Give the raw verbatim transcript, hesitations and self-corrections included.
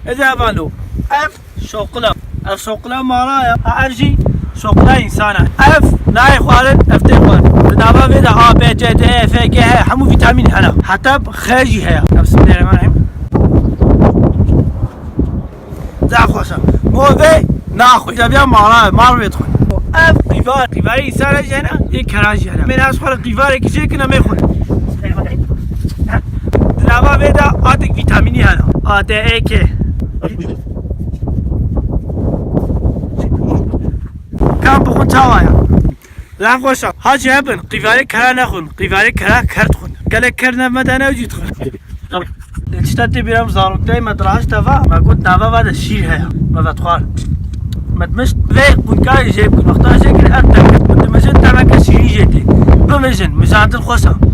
Ez ê evan lo. Ev şoqila. Ev şoqila mara ya. Ha, ev jî şoqila însan e. Ev nayê xwarin, ev tê xwarin. Di nava vê de A, B, C, D, E, F, G heye. Hemû vîtamîn hene. Heta X jî heye. Ev bismillahirrahmanirrahîm. Zaf xweş e. Mo vê naxwe. Ev ya mara, mar vê dixwe. Ev qîvar, qîvarê însan jî hene, ê keran jî hene. Em ê ez xwe re qîvarekî jê kin, em ê xwe. Di nava vê de atek vîtamînî hene. A, D, E, K. Kan bixwin çawa ya? Zaf xweş e. Hacî hebin, qîvarê kera nexwin, qîvarê kera ker dixwin. Gelek ker ne me de ne jî dixwin. Tişta tê bîra min zaroktayê me dirahişte va, me got nava va de şîr heye. Me vedixwar. Me dimişt vê qunkayê jê bikin. Wexta jê kir ev teke. Min dimijin temeke şîrî jê tê. Bimijin, mijandin xweş e.